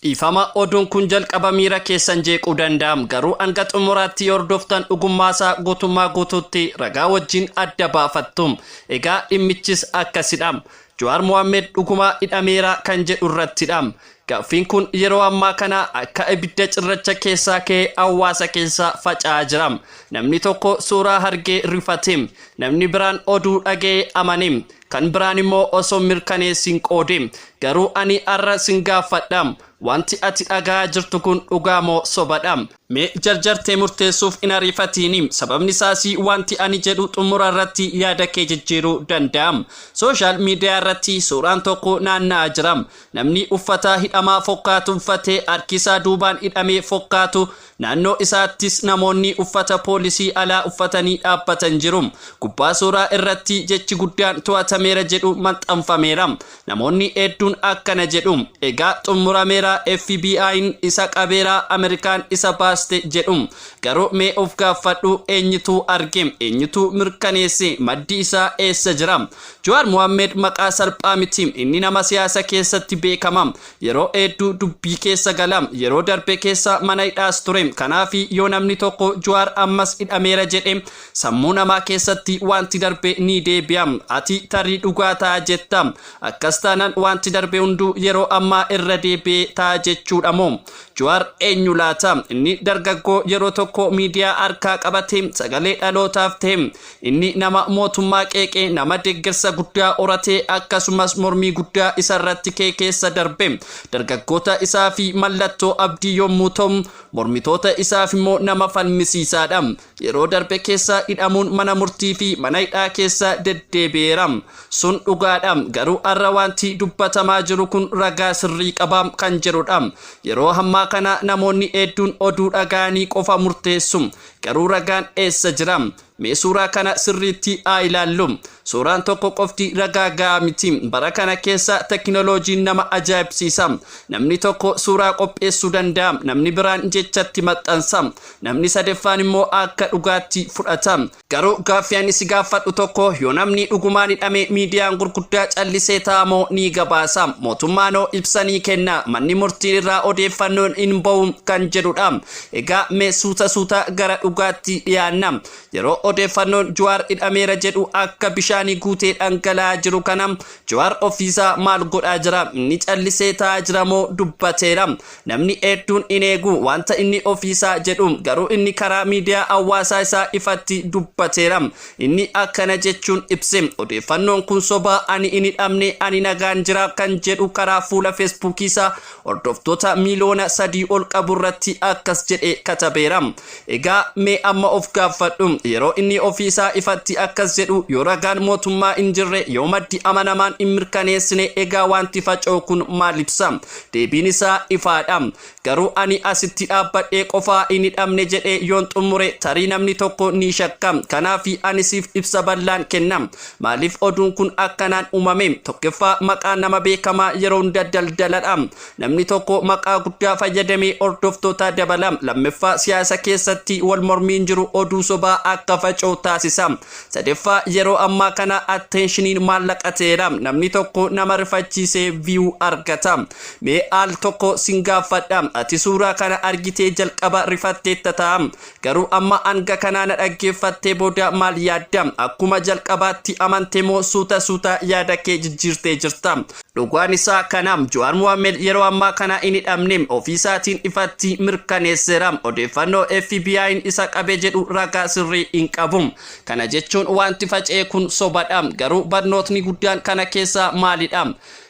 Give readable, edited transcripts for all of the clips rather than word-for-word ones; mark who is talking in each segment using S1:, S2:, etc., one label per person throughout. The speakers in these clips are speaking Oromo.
S1: Dhiifama, oduun kun jalqaba miira keessan jeequu danda'am, garuu hanga xumuraatti yoo hordoftan dhugummaasaa guutummaa guutuutti ragaa wajjin adda baafattu. Egaa dhimmichis akkasidha. Jawaar Mohaammed dhugumaa hidhameera kan jedhu irrattidha. Gaaffiin kun yeroo ammaa kana akka ibidda cirracha keessaa ka'ee hawaasa keessa faca'aa jira. Namni tokko suuraa argee rifate, namni biraan oduu dhaga'ee amane, kan biraan immoo osoo mirkaneessin qoode. Garuu ani har'a sin gaafadha. Wanti ati dhagaa jirtu kun dhugaa moo sobadha? Mee jarjartee murteessuuf hin ariifatiini. Sababni isaas wanti ani jedhu xumura irratti yaada kee jijjiiruu danda'a. Social media irratti suuraan tokko naanna'aa jira. Namni uffata hidhamaa fokkaatu uffatee, harki isaa duubaan hidhamee fokkaatu, naannoo isaattis namoonni uffata poolisii alaa uffatanii dhaabbatan jiru. Gubbaa suuraa irratti jechi guddaan "to'atameera" jedhu maxxanfameera. Namoonni hedduun akkana jedhu: "Egaa xumurameera, FBI'n isa qabeera, Ameerikaan isa baaste" jedhu. Garuu mee of gaafadhu: eenyutu arge? Eenyutu mirkaneesse? Maddi isaa eessa jira? Jawaar Mohaammed maqaa salphaa miti. Inni nama siyaasa keessatti beekama. Yeroo hedduu dubbii keessa gala. Yeroo darbe keessa mana hidhaas ture. Kanaaf yoo namni tokko "Jawaar ammas hidhameera" jedhe, sammuu namaa keessatti wanti darbe ni deebi'a. Ati tarii dhugaa ta'a jetta. Akkas taanaan wanti darbe hunduu yeroo ammaa irra deebi'ee ta'a jechuudha moo? Jawaar eenyu laata? Inni dargaggoo yeroo tokko miidiyaa harkaa qabate, sagalee dhalootaaf ta'e. Inni nama mootummaa qeeqee, nama deeggarsa guddaa horate, akkasumas mormii guddaa isarratti kee keessa darbe. Dargaggoota isaa fi mallattoo abdii yommuu ta'u, mormitoota isaaf immoo nama falmisiisaadha. Yeroo darbe keessa hidhamuun mana murtii fi mana hidhaa keessa deddeebi'eera. Sun dhugaadha. Garuu har'a wanti dubbatamaa jiru kun ragaa sirrii qaba kan jedhudha. Yeroo ammaa kana namoonni hedduun oduu dhaga'anii qofa murteessu. Garuu ragaan eessa jira? Mee suuraa kana sirriitti haa ilaallu. Suuraan tokko qofti ragaa gahaa miti. Bara kana keessa tekinooloojiin nama ajaa'ibsiisa. Namni tokko suuraa qopheessuu danda'a. Namni biraan jechatti maxxansa. Namni sadaffaan immoo akka dhugaatti fudhata. Garuu gaaffii ani si gaafadhu tokko: yoo namni dhugumaan hidhame, miidiyaan gurguddaa callisee taa'amoo ni gabaasa? Mootummaanoo ibsa ni kenna? Manni murtii irraa odeeffannoon hin bahu kan jedhudha. Egaa mee suuta suuta gara dhugaatti dhiyaanna. Yeroo odeeffannoon Jawaar hidhameera jedhu akka bishaanii guutee dhangala'aa jiru kana, Jawaar ofiisaa maal godhaa jira? Inni callisee taa'aa jira moo dubbateera? Namni hedduun hin eegu wanta inni ofiisaa jedhu, garuu inni karaa miidiyaa hawaasaa isaa ifatti dubbateera. Inni akkana jechuun ibse: "Odeeffannoon kun sobaa, ani hin hidhamne, ani nagaan jira" kan jedhu karaa fuula Feesbuukii isaa hordoftoota miiliyoona 3 ol qabu irratti akkas jedhe katabeera. Egaa mee amma of gaafadhu: yeroo inni ofiisaa ifatti akkas jedhu, yoo ragaan mootummaa hin jirre, yoo maddi amanamaan hin mirkaneessine, egaa wanti faca'u kun maal ibsa? Deebiin isaa ifaadha. Garuu ani asitti dhaabbadhee qofaa "hin hidhamne" jedhee yoon xumure, tarii namni tokko ni shakka. Kanaaf ani siif ibsa bal'aan kenna. Maaliif oduun kun akkanaan uumame? Tokkoffaa, maqaa nama beekamaa yeroo hunda daldaladha. Namni tokko maqaa guddaa fayyadamee hordoftoota dabala. Lammaffaa, siyaasa keessatti wal mormiin jiru oduu sobaa akka faca'u taasisa. Sadaffaa, yeroo ammaa kana attentioniin maallaqa ta'eera. Namni tokko nama rifachiisee view argata. Mee al tokko sin gaafadha. Ati suuraa kana argitee jalqaba rifatteetta ta'a. Garuu amma hanga kanaa na dhaggeeffattee booda maal yaadda? Akkuma jalqabaatti amante moo suuta suuta yaada kee jijjiirtee jirta? Dhugaan isaa kana: Jawaar Mohaammed yeroo ammaa kana hin hidhamne. Ofiisaatiin ifatti mirkaneesseera. Odeeffannoo FBI'n isa qabe jedhu ragaa sirrii hin qabu. Kana jechuun wanti faca'e kun sobadha. Garuu barnootni guddaan kana keessaa maalidha?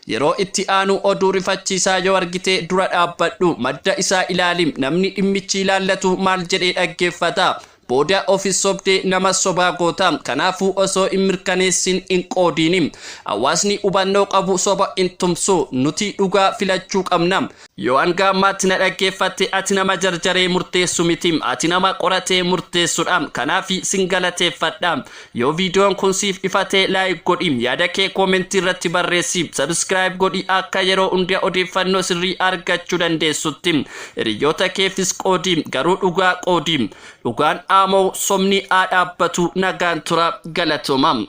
S1: Yeroo itti aanu oduu rifachiisaa yoo argite, dura dhaabbadhu, madda isaa ilaali. Namni dhimmichi ilaallatu maal jedhee dhaggeeffata? Booda ofis sobdee nama sobaa goota. Kanaafuu osoo hin mirkaneessin hin qoodiini. Hawaasni hubannoo qabu soba hin tumsu. Nuti dhugaa filachuu qabna. Yoo hanga ammaatti na dhaggeeffatte, ati nama jarjaree murteessu miti. Ati nama qoratee murteessudha. Kanaaf sin galateeffadha. Yoo viidiyoon kun siif ifatee, like godhi, yaada kee commentii irratti barreessi, subscribe godhi akka yeroo hunda odeeffannoo sirrii argachuu dandeessutti. Hiriyoota keefis qoodi, garuu dhugaa qoodi. Dhugaan aamoo, sobni haa dhaabbatu. Nagaan tura, galatooma.